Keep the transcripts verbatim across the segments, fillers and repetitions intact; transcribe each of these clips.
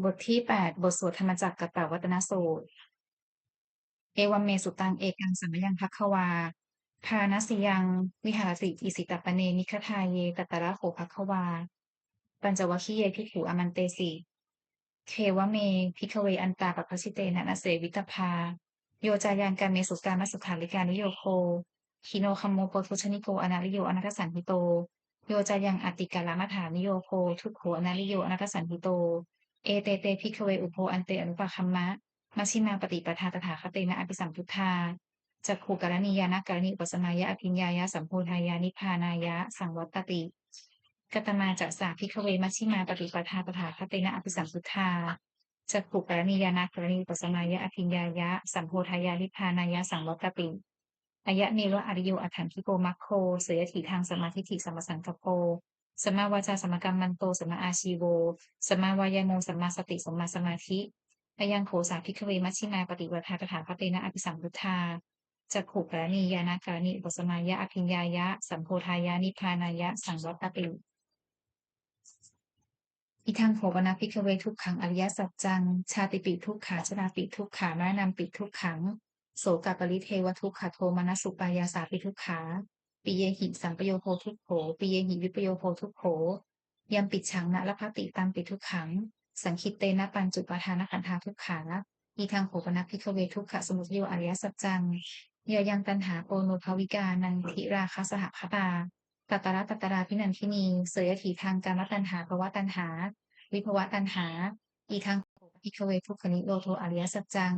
บทที่แปด บทสวดธรรมจักรกัปปวัตตนสูตร Evaṃ me sutaṃ. Ekaṃ samayaṃ bhagavā bārāṇasiyaṃ viharati isipatane migadāye. Tatra kho bhagavā pañcavaggiye bhikkhū āmantesi. Kheva me bhikkhave antā pabbajitena na sevitabbā. Yo cāyaṃ kāmesu kāmasukhallikānuyogo hīno gammo pothujjaniko anariyo anatthasañhito, yo cāyaṃ atikāramadānuyogo dukkho anariyo anatthasañhito, ete te bhikkhave ubho ante anupagamma majjhimā paṭipadā tathāgatena abhisambuddhā cakkhukaraṇī ñāṇakaraṇī upasamāya abhiññāya sambodhāya nibbānāya saṃvattati. Katamā ca sā bhikkhave majjhimā paṭipadā tathāgatena abhisambuddhā cakkhukaraṇī ñāṇakaraṇī upasamāya abhiññāya sambodhāya nibbānāya saṃvattati? Ayameva ariyo aṭṭhaṅgiko maggo, seyyathīdaṃ sammādiṭṭhi sammāsaṅkappo sammāvācā sammākammanto sammāājīvo sammāvāyāmo sammāsati sammāsamādhi. Ayaṃ kho sā bhikkhave majjhimā paṭipadā tathāgatena abhisambuddhā cakkhukaraṇī ñāṇakaraṇī upasamāya abhiññāya sambodhāya nibbānāya saṃvattati. Idaṃ kho pana bhikkhave dukkhaṃ ariyasaccaṃ. Jātipi dukkhā, jarāpi dukkhā, maraṇampi dukkhaṃ, sokaparidevadukkhadomanassupāyāsāpi dukkhā, piyehi sampayogo dukkho, piyehi vippayogo dukkho, yampicchaṃ na labhati tampi dukkhaṃ, saṅkhittena pañcupādānakkhandhā dukkhā. Idaṃ kho pana bhikkhave dukkhasamudayo ariyasaccaṃ. Yāyaṃ taṇhā ponobbhavikā nandirāgasahagatā, tatra tatrābhinandinī, seyyathīdaṃ kāmataṇhā bhavataṇhā vibhavataṇhā. Idaṃ kho bhikkhave dukkhanirodho ariyasaccaṃ.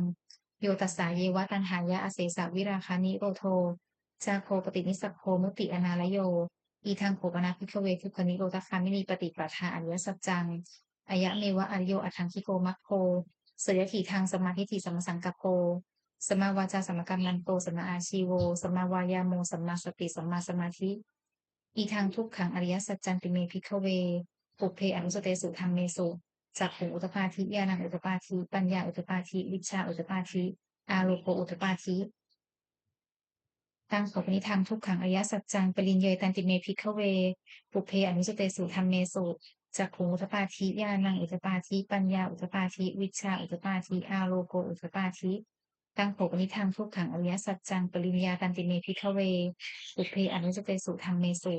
Yo tassāyeva taṇhāya asesavirāganirodho cāgo paṭinissaggo mutti anālayo. Idaṃ kho pana bhikkhave dukkhanirodhagāminī paṭipadā ariyasaccaṃ. Ayameva ariyo aṭṭhaṅgiko maggo, seyyathīdaṃ sammādiṭṭhi sammāsaṅkappo sammāvācā sammākammanto sammāājīvo sammāvāyāmo sammāsati sammāsamādhi. Idaṃ dukkhaṃ ariyasaccanti me bhikkhave pubbe ananussutesu dhammesu cakkhuṃ udapādi ñāṇaṃ udapādi paññā udapādi vijjā udapādi āloko udapādi. Taṃ kho panidaṃ dukkhaṃ ariyasaccaṃ pariññeyyanti me bhikkhave pubbe ananussutesu dhammesu cakkhuṃ udapādi ñāṇaṃ udapādi paññā udapādi vijjā udapādi āloko udapādi. Taṃ kho panidaṃ dukkhaṃ ariyasaccaṃ pariññātanti me bhikkhave pubbe ananussutesu dhammesu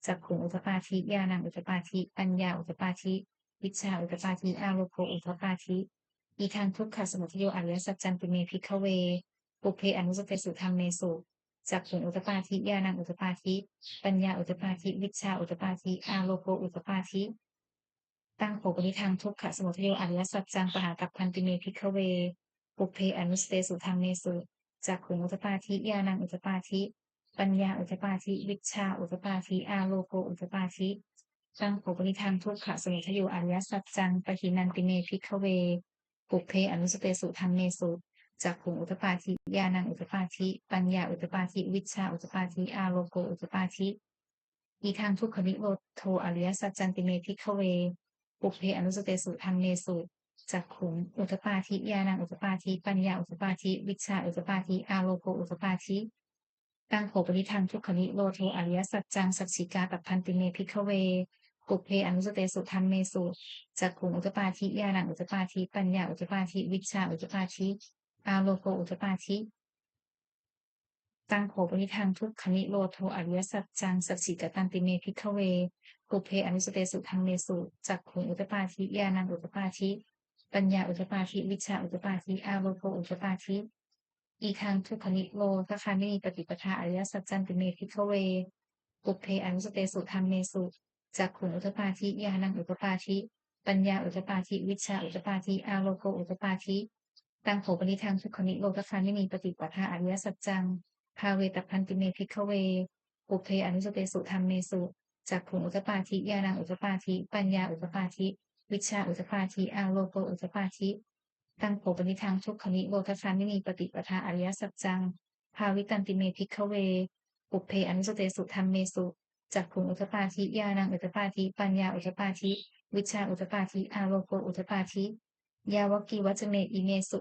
cakkhuṃ udapādi ñāṇaṃ udapādi paññā udapādi vijjā udapādi āloko udapādi. Idaṃ dukkhasamudayo ariyasaccanti me bhikkhave pubbe ananussutesu dhammesu cakkhuṃ udapādi ñāṇaṃ udapādi paññā udapādi vijjā udapādi āloko udapādi. Taṃ kho panidaṃ dukkhasamudayo ariyasaccaṃ pahātabbanti me bhikkhave pubbe ananussutesu dhammesu cakkhuṃ udapādi ñāṇaṃ udapādi paññā udapādi vijjā udapādi āloko udapādi. Taṃ kho panidaṃ dukkhasamudayo ariyasaccaṃ pahīnanti me bhikkhave pubbe ananussutesu dhammesu cakkhuṃ udapādi ñāṇaṃ udapādi paññā udapādi vijjā udapādi āloko udapādi. Idaṃ dukkhanirodho ariyasaccanti me bhikkhave pubbe ananussutesu dhammesu cakkhuṃ udapādi ñāṇaṃ udapādi paññā udapādi vijjā udapādi āloko udapādi. Taṃ kho panidaṃ dukkhanirodho ariyasaccaṃ sacchikātabbanti me bhikkhave pubbe ananussutesu dhammesu cakkhuṃ udapādi ñāṇaṃ udapādi paññā udapādi vijjā udapādi āloko udapādi. Taṃ kho panidaṃ dukkhanirodho ariyasaccaṃ sacchikatanti me bhikkhave pubbe ananussutesu dhammesu cakkhuṃ udapādi ñāṇaṃ udapādi paññā udapādi vijjā udapādi āloko udapādi. Idaṃ dukkhanirodhagāminī paṭipadā ariyasaccanti me bhikkhave pubbe ananussutesu dhammesu cakkhuṃ udapādi ñāṇaṃ udapādi paññā udapādi vijjā udapādi āloko udapādi. Taṃ kho panidaṃ dukkhanirodhagāminī paṭipadā ariyasaccaṃ bhāvetabbanti me bhikkhave pubbe ananussutesu dhammesu cakkhuṃ udapādi ñāṇaṃ udapādi paññā udapādi vijjā udapādi āloko udapādi. Taṃ kho panidaṃ dukkhanirodhagāminī paṭipadā ariyasaccaṃ bhāvitanti me bhikkhave pubbe ananussutesu dhammesu cakkhuṃ udapādi ñāṇaṃ udapādi paññā udapādi vijjā udapādi āloko udapādi. Yāvakīvañca me imesu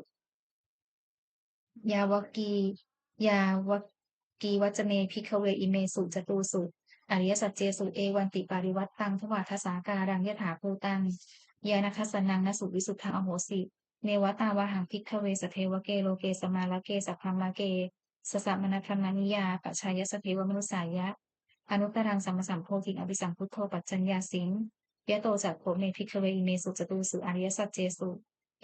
yāvakī yāvakīvañca me bhikkhave imesu catūsu ariyasaccesu evantiparivaṭṭaṃ dvādasākāraṃ yathābhūtaṃ Ñāṇadassanaṃ na suvisuddhaṃ ahosi. Neva tāvāhaṃ bhikkhave sadevake loke samārake sabrahmake sassamaṇabrāhmaṇiyā pajāya sadevamanussāya anuttaraṃ sammāsambodhiṃ abhisambuddho paccaññāsiṃ. Yato ca kho me bhikkhave imesu catūsu ariyasaccesu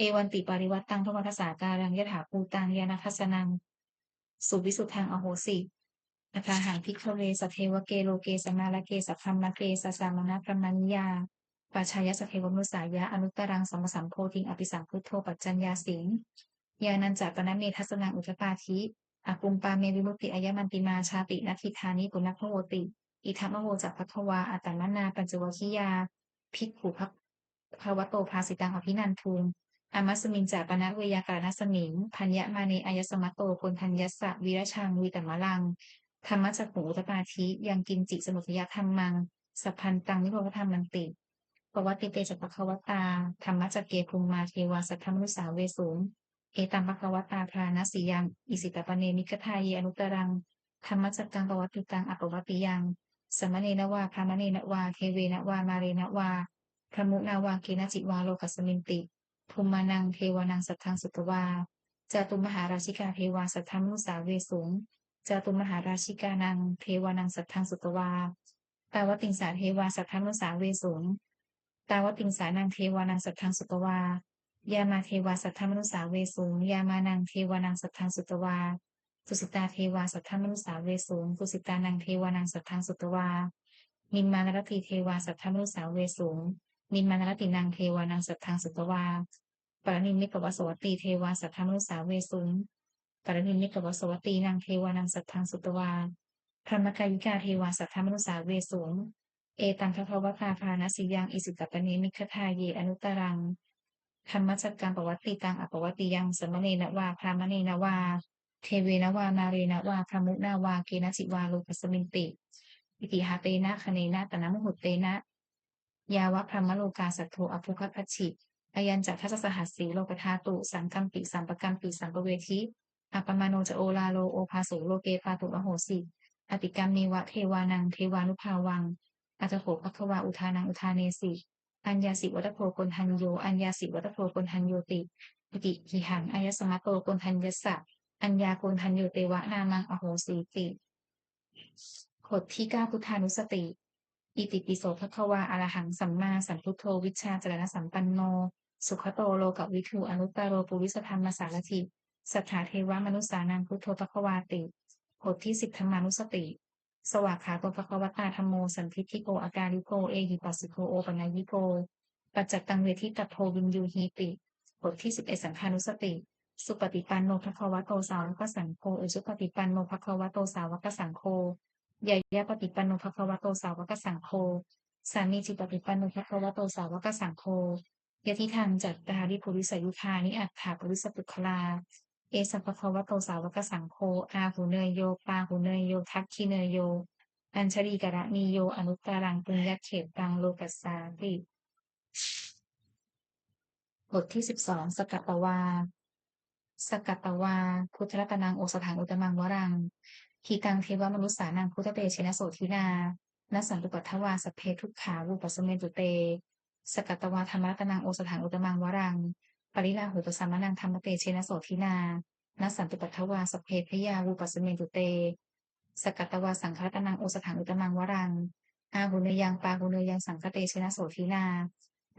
evantiparivaṭṭaṃ dvādasākāraṃ yathābhūtaṃ ñāṇadassanaṃ suvisuddhaṃ ahosi. Athāhaṃ bhikkhave sadevake loke samārake sabrahmake sassamaṇabrāhmaṇiyā pajāya sadevamanussāya anuttaraṃ sammāsambodhiṃ abhisambuddho paccaññāsiṃ. Ñāṇañca pana me dassanaṃ udapādi. Akuppā me vimutti ayamantimā jāti natthidāni punabbhavoti. Idamavoca bhagavā. Attamanā pañcavaggiyā bhikkhū bhagavato bhāsitaṃ abhinanduṃ. Amasmiñca pana veyyākaraṇasmiṃ bhaññamāne āyasmato Koṇḍaññassa virajaṃ vītamalaṃ dhammacakkhuṃ udapādi: yaṅkiñci samudayadhammaṃ sabbantaṃ nirodhadhammanti. Pavattite ca bhagavatā dhammacakke bhummā devā saddamanussāvesuṃ. Etaṃ bhagavatā bārāṇasiyaṃ isipatane migadāye anuttaraṃ dhammacakkaṃ pavattitaṃ appavārtiyaṃ samaṇena vā brāhmaṇena vā devena vā mārena vā brahmunā vā kenaci vā lokasminti. Bhummānaṃ devānaṃ saddaṃ sutvā cātummahārājikā devā saddamanussāvesuṃ. Cātummahārājikānaṃ devānaṃ saddaṃ sutvā tāvatiṃsā devā saddamanussāvesuṃ. Tāvatiṃsānaṃ devānaṃ saddaṃ sutvā yāmā devā saddamanussāvesuṃ. Yāmānaṃ devānaṃ saddaṃ sutvā tusitā devā saddamanussāvesuṃ. Tusitānaṃ devānaṃ saddaṃ sutvā nimmānaratī devā saddamanussāvesuṃ. Nimmānaratīnaṃ devānaṃ saddaṃ sutvā paranimmitavasavattī devā saddamanussāvesuṃ. Paranimmitavasavattīnaṃ devānaṃ saddaṃ sutvā brahmakāyikā devā saddamanussāvesuṃ. Etaṃ bhagavatā bārāṇasiyaṃ isipatane migadāye anuttaraṃ dhammacakkaṃ pavattitaṃ appavārtiyaṃ samaṇena vā brāhmaṇena vā devena vā mārena vā brahmunā vā kenaci vā lokasminti. Itiha tena khaṇena tena muhuttena yāva brahmalokā saddo abbhuggacchi. Ayañca dasasahassī lokadhātu saṅkampi sampakampi sampavedhi. Appamāṇo ca oḷāro obhāso loke pāturahosi. Atikkāmeva devānaṃ devānubhāvaṃ. Atha kho bhagavā udānaṃ udānesi: aññāsi vata bho Koṇḍañño, aññāsi vata bho Koṇḍaññoti. Itihidaṃ āyasmato Koṇḍaññassa aññākoṇḍañño tveva nāmaṃ ahosīti. บทที่เก้า พุทธานุสติ Itipi so bhagavā arahaṃ sammāsambuddho vijjācaraṇasampanno sugato lokavidū anuttaro purisadammasārathi satthā devamanussānaṃ buddho bhagavāti. บทที่สิบ ธรรมานุสติ Svākkhāto bhagavatā dhammo sandiṭṭhiko akāliko ehipassiko opanayiko paccattaṃ veditabbo viññūhīti. บทที่สิบเอ็ด สังฆานุสติ Supaṭipanno bhagavato sāvakasaṅgho, ujupaṭipanno bhagavato sāvakasaṅgho, ñāyapaṭipanno bhagavato sāvakasaṅgho, sāmīcipaṭipanno bhagavato sāvakasaṅgho, yadidaṃ cattāri purisayugāni aṭṭha purisapuggalā, esa bhagavato sāvakasaṅgho, āhuneyyo pāhuneyyo dakkhiṇeyyo añjalikaraṇīyo anuttaraṃ puññakkhettaṃ lokassāti. บทที่สิบสอง สักกัตวา Sakkatvā buddharatanaṃ osathaṃ uttamaṃ varaṃ, hitaṃ devamanussānaṃ buddhatejena sotthinā, nassantupaddavā sabbe dukkhā vūpasamentu te. Sakkatvā dhammaratanaṃ osathaṃ uttamaṃ varaṃ, pariḷāhūpasamanaṃ dhammatejena sotthinā, nassantupaddavā sabbe bhayā vūpasamentu te. Sakkatvā saṅgharatanaṃ osathaṃ uttamaṃ varaṃ, āhuneyyaṃ pāhuneyyaṃ saṅghatejena sotthinā,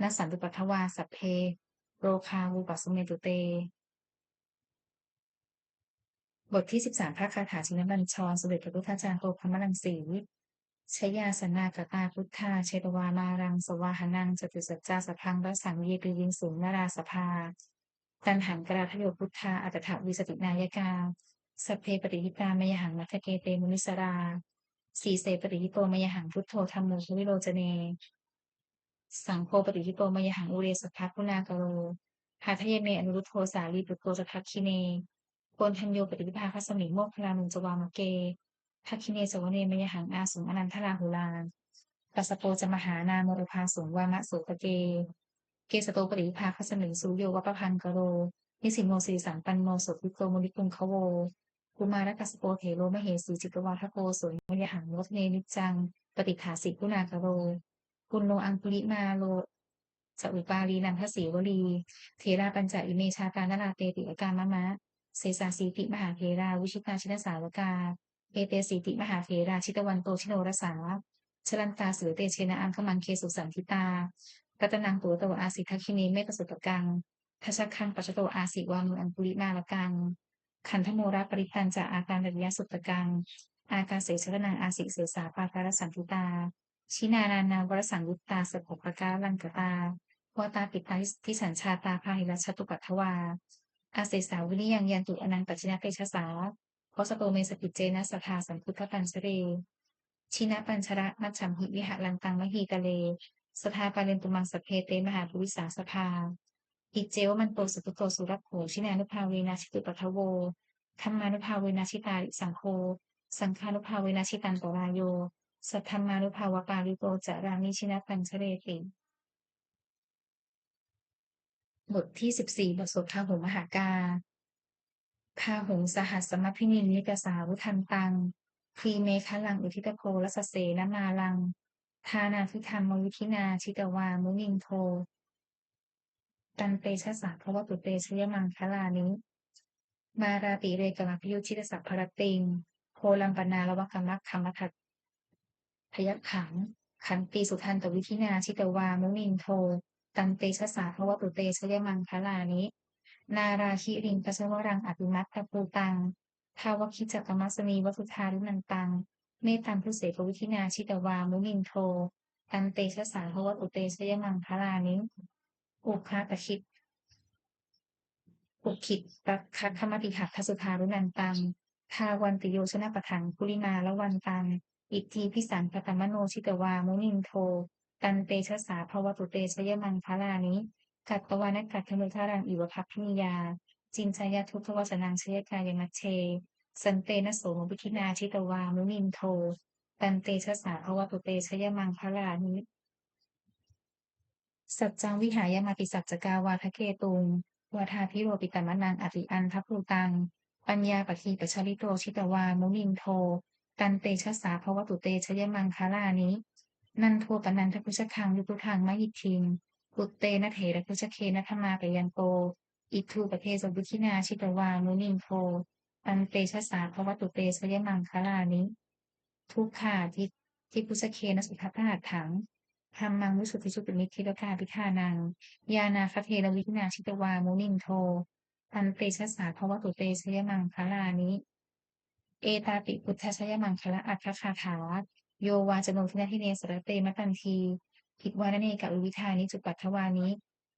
nassantupaddavā sabbe rogā vūpasamentu te. บทที่สิบสาม พระคาถาชินบัญชร สมเด็จพระพุทธาจารย์โตพรหมรังสี Jayāsanāgatā buddhā jetvā māraṃ savāhanaṃ, catusaccāsabhaṃ rasaṃ ye piviṃsu narāsabhā. Taṇhaṅkarādayo buddhā aṭṭhavīsati nāyakā, sabbe patiṭṭhitā mayhaṃ matthake te munissarā. Sīse patiṭṭhito mayhaṃ buddho dhammo dvilocane, saṅgho patiṭṭhito mayhaṃ ure sabbaguṇākaro. Hadaye me anuruddho sārīputto ca dakkhiṇe, koṇḍañño patiṭṭhibhāgasmiṃ moggallāno ca vāmake. Dakkhiṇe savane mayhaṃ āsuṃ ānandarāhulā, kassapo ca mahānāmo ubhāsuṃ vāmasotake. Kesato patiṭṭhibhāgasmiṃ suriyo va pabhaṅkaro, nisinno sirisampanno sobhito munipuṅgavo. Kumārakassapo thero mahesī cittavādako, so mayhaṃ modane niccaṃ patiṭṭhāsi guṇākaro. Puṇṇo aṅgulimālo ca upālī nandasīvalī, therā pañca ime jātā nalāṭe tilakā mama. Sesāsīti mahātherā vijitā jinasāvakā, etesīti mahātherā jitavanto jinorasā, jalantā sīlatejena aṅgamaṅgesu saṇṭhitā. Ratanaṃ purato āsi dakkhiṇe mettasuttakaṃ, dhajaggaṃ pacchato āsi vāme aṅgulimālakaṃ. Khandhamoraparittañca āṭānāṭiyasuttakaṃ, ākāse chadanaṃ āsi sesā pākārasaṇṭhitā. Jinā nānāvarasaṃyuttā sattappākāralaṅkatā, vātapittādisañjātā bāhirajjhattupaddavā, asesā vinayaṃ yantu anantajinatejasā, vasato me sakiccena sadā sambuddhapañjare. Jinapañjaramajjhamhi viharantaṃ mahītale, sadā pālentu maṃ sabbe te mahāpurisāsabhā. Iccevamanto sugutto surakkho, jinānubhāvena jitupaddavo, dhammānubhāvena jitārisaṅgho, saṅghānubhāvena jitantarāyo, saddhammānubhāvapālito carāmi jinapañjareti. บทที่สิบสี่ บทสวดพาหุงมหากา Bāhuṃ sahassamabhinimmitasāvudhantaṃ, grīmekhalaṃ uditaghorasasenamāraṃ, dānādidhammavidhinā jitavā munindo, tantejasā bhavatu te jayamaṅgalāni. Mārātirekamabhiyujjhitasabbarattiṃ, ghorampanāḷavakamakkhamathaddhayakkhaṃ, khantīsudantavidhinā jitavā munindo, tantejasā bhavatu te jayamaṅgalāni. Nāḷāgiriṃ gajavaraṃ atimattabhūtaṃ, dāvaggicakkamasanīva sudāruṇantaṃ, mettambusekavidhinā jitavā munindo, tantejasā bhavatu te jayamaṅgalāni. Ukkhittakhag Ukkhittakhaggamatihatthasudāruṇantaṃ, dhāvantiyojanapathaṅgulimālavantaṃ, iddhībhisaṅkhatamano jitavā munindo, tantejasā bhavatu te jayamaṅgalāni. Katvāna kaṭṭhamudaraṃ iva gabbhinīyā, ciñcāya duṭṭhavacanaṃ janakāyamajjhe, santena somavidhinā jitavā munindo, tantejasā bhavatu te jayamaṅgalāni. Saccaṃ vihāya matisaccakavādaketuṃ, vādābhiropitamanaṃ atiandhabhūtaṃ, paññāpadīpajalito jitavā munindo, tantejasā bhavatu te jayamaṅgalāni. Nandopanandabhujagaṃ vibudhaṃ mahiddhiṃ, puttena therabhujagena damāpayanto, iddhūpadesavidhinā jitavā munindo, tantejasā bhavatu te jayamaṅgalāni. Duggāhadiṭṭhibhujagena sudaṭṭhahatthaṃ, brahmaṃ visuddhijutimiddhibakābhidhānaṃ, ñāṇāgadena vidhinā jitavā munindo, tantejasā bhavatu te jayamaṅgalāni. Etāpi buddhajayamaṅgala-aṭṭhagāthā, yo vācano dinadine sarate matandī, hitvānanekavividhāni cupaddavāni,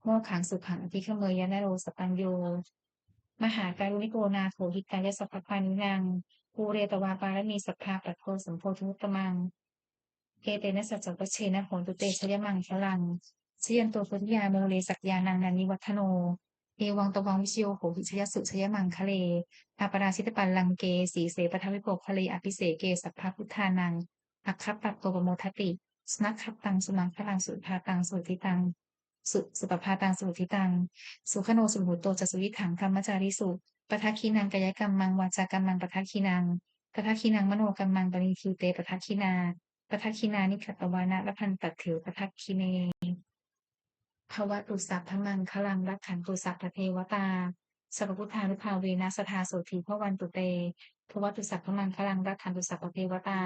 mokkhaṃ sukhaṃ adhigameyya naro sapañño. Mahākāruṇiko nātho hitāya sabbapāṇinaṃ, pūretvā pāramī sabbā patto sambodhimuttamaṃ. Etena saccavajjena hotu te jayamaṅgalaṃ. Jayanto bodhiyā mūle sakyānaṃ nandivaḍḍhano, evaṃ tvaṃ vijayo hohi jayassu jayamaṅgale, aparājitapallaṅke sīse paṭhavipokkhare abhiseke sabbabuddhānaṃ aggappatto pamodati. Sunakkhattaṃ sumaṅgalaṃ supabhātaṃ suhuṭṭhitaṃ su supabhātaṃ suhuṭṭhitaṃ, sukhaṇo sumuhutto ca suyiṭṭhaṃ brahmacārisu, padakkhiṇaṃ kāyakammaṃ vācākammaṃ padakkhiṇaṃ, padakkhiṇaṃ manokammaṃ paṇidhī te padakkhiṇā, padakkhiṇāni katvāna labhantatthe padakkhiṇe. Bhavatu sabbamaṅgalaṃ, rakkhantu sabbadevatā, sabbabuddhānubhāvena sadā sotthī bhavantu te. Bhavatu sabbamaṅgalaṃ, rakkhantu sabbadevatā,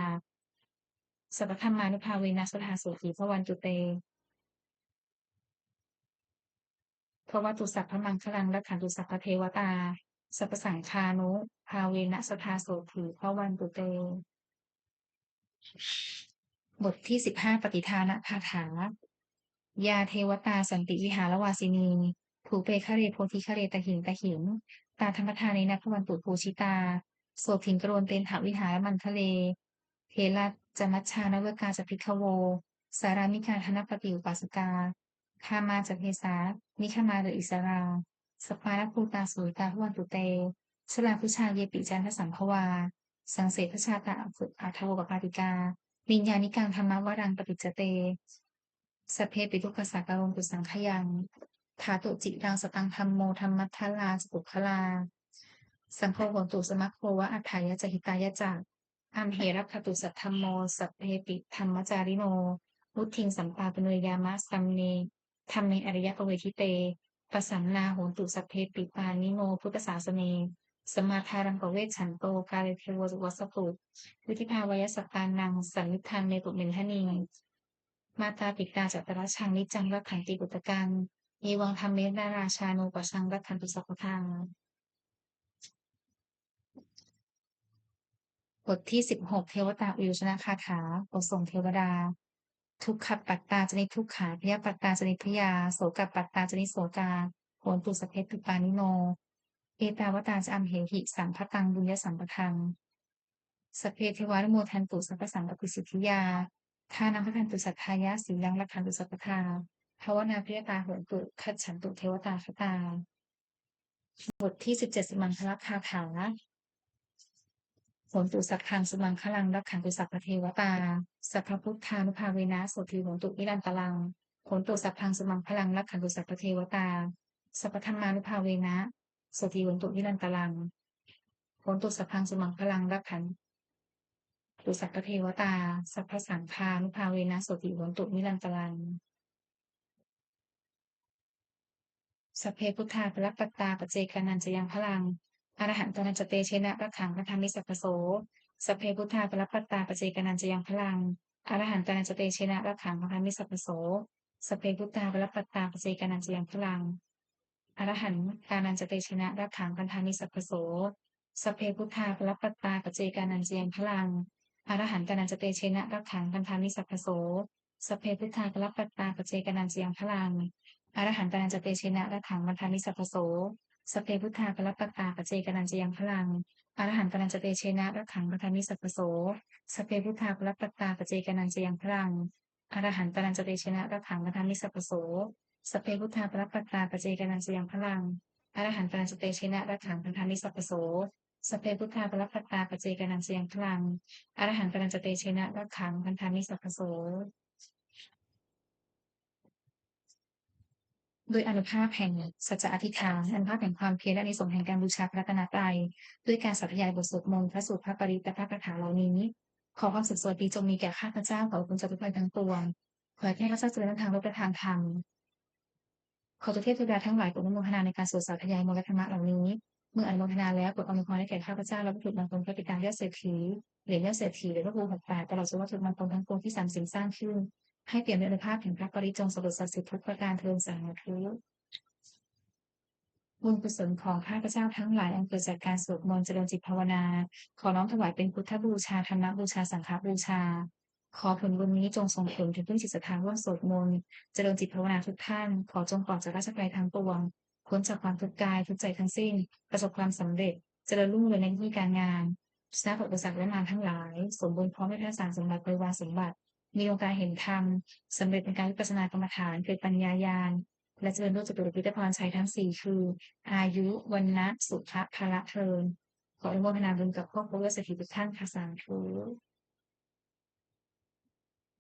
sabbadhammānubhāvena sadā sotthī bhavantu te. Bhavatu sabbamaṅgalaṃ, rakkhantu sabbadevatā, sabbasaṅghānubhāvena sadā sotthī bhavantu te. บทที่สิบห้า ปัตติทานคาถา Yā devatā santi vihāravāsinī, thūpe ghare bodhighare tahiṃ tahiṃ, tā dhammadānena bhavantu pūjitā, sotthiṃ karontedha vihāramaṇḍale. Therā ca majjhā navakā ca bhikkhavo, sārāmikā dānapatī upāsakā, gāmā ca desā nigamā ca issarā, sappāṇabhūtā sukhitā bhavantu te. Jalābujā yepi ca aṇḍasambhavā, saṃsedajātā athavopapātikā, niyyānikaṃ dhammavaraṃ paṭicca te, sabbepi dukkhassa karontu saṅkhayaṃ. Ṭhātu ciraṃ sataṃ dhammo, dhammaddharā ca puggalā, saṅgho hotu samaggo va, atthāya ca hitāya ca. Amhe rakkhatu saddhammo, sabbepi dhammacārino, vuḍḍhiṃ sampāpuṇeyyāma, dhamme dhamme ariyappavedite pasannā hontu sabbepi pāṇino buddhasāsane. Sammādhāraṃ pavecchanto kāle devo pavassatu. Vuḍḍhibhāvāya sattānaṃ samiddhaṃ netu medaniṃ. Mātā pitā ca atrajaṃ niccaṃ rakkhanti puttakaṃ. Evaṃ dhammena rājāno pajaṃ rakkhantu sabbadā. บทที่สิบหก เทวตาอุยโยชนคาถา ขอส่งเทวดา Dukkhappattā ca niddukkhā, bhayappattā ca nibbhayā, sokappattā ca nissokā, hontu sabbepi pāṇino. Ettāvatā ca amhehi sambhataṃ puññasampadaṃ. Sabbe devānumodantu sabbasampattisiddhiyā. Dānaṃ dadantu saddhāya, sīlaṃ rakkhantu sabbadā, bhāvanābhiratā hontu, gacchantu devatāgatā. บทที่สิบเจ็ด สุมังคลคาถา Hontu sabbaṃ sumaṅgalaṃ, rakkhantu sabbadevatā, sabbabuddhānubhāvena sotthī hontu nirantaraṃ. Hontu sabbaṃ sumaṅgalaṃ, rakkhantu sabbadevatā, sabbadhammānubhāvena sotthī hontu nirantaraṃ. Hontu sabbaṃ sumaṅgalaṃ, rakkhantu sabbadevatā, sabbasaṅghānubhāvena sotthī hontu nirantaraṃ. Sabbe buddhā balappattā, paccekānañca yaṃ balaṃ, arahantānañca tejena, rakkhaṃ bandhāmi sabbaso. Sabbe buddhā balappattā, paccekānañca yaṃ balaṃ, arahantānañca tejena, rakkhaṃ bandhāmi sabbaso. Sabbe buddhā balappattā, paccekānañca yaṃ balaṃ, arahantānañca tejena, rakkhaṃ bandhāmi sabbaso. Sabbe buddhā balappattā, paccekānañca yaṃ balaṃ, arahantānañca tejena, rakkhaṃ bandhāmi sabbaso. Sabbe buddhā balappattā, paccekānañca yaṃ balaṃ, arahantānañca tejena, rakkhaṃ bandhāmi sabbaso. Sabbe buddhā balappattā, paccekānañca yaṃ balaṃ, arahantānañca tejena, rakkhaṃ bandhāmi sabbaso. Sabbe buddhā balappattā, paccekānañca yaṃ balaṃ, arahantānañca tejena, rakkhaṃ bandhāmi sabbaso. Sabbe buddhā balappattā, paccekānañca yaṃ balaṃ, arahantānañca tejena, rakkhaṃ bandhāmi sabbaso. Sabbe buddhā balappattā, paccekānañca yaṃ balaṃ, arahantānañca tejena, rakkhaṃ bandhāmi sabbaso. ด้วยอานุภาพแห่งสัจจะอธิษฐาน อานุภาพแห่งความเพียร และอานิสงส์แห่งการบูชาพระรัตนตรัย ด้วยการสาธยายบทสวดมนต์ พระสูตร พระปริตร และพระคาถาเหล่านี้ ขอความสุขสวัสดีจงมีแก่ข้าพเจ้า ขอคุณจตุพรทั้งปวง ขอให้ข้าพเจ้าเจริญทั้งทางโลกและทางธรรม ขอเจ้าเทพเทวดาทั้งหลายโปรดอนุโมทนาในการสวดสาธยายมนต์และธรรมะเหล่านี้ เมื่ออนุโมทนาแล้วโปรดอำนวยพรให้แก่ข้าพเจ้าและวัตถุมงคลพระปิดตายอดเศรษฐี เหรียญยอดเศรษฐี หรือพระครูหกแปด ตลอดจนวัตถุมงคลทั้งปวงที่สามสิ่งสร้างขึ้น ให้เปี่ยมด้วยอานุภาพแห่งพระปริตร จงสำเร็จศักดิ์สิทธิ์ทุกประการเทอญ สาธุ บุญกุศลของข้าพเจ้าทั้งหลายอันเกิดจากการสวดมนต์เจริญจิตภาวนา ขอน้อมถวายเป็นพุทธบูชา ธรรมบูชา สังฆบูชา ขอผลบุญนี้จงส่งผลถึงผู้มีจิตศรัทธาร่วมสวดมนต์เจริญจิตภาวนาทุกท่าน ขอจงปลอดจากราชภัยทั้งปวง พ้นจากความทุกข์กายทุกข์ใจทั้งสิ้น ประสบความสำเร็จ เจริญรุ่งเรืองในหน้าที่การงาน ชนะอุปสรรคและมารทั้งหลาย สมบูรณ์พร้อมด้วยธนสารสมบัติ บริวารสมบัติ มีดวงตาเห็นธรรม สำเร็จในการวิปัสสนากรรมฐาน เกิดปัญญาญาณ และเจริญด้วยจตุรพิธพรชัยทั้งสี่ คือ อายุ วรรณะ สุขะ พละ เทอญ ขออนุโมทนาบุญกับครอบครัวเศรษฐีทุกท่านค่ะ สาธุ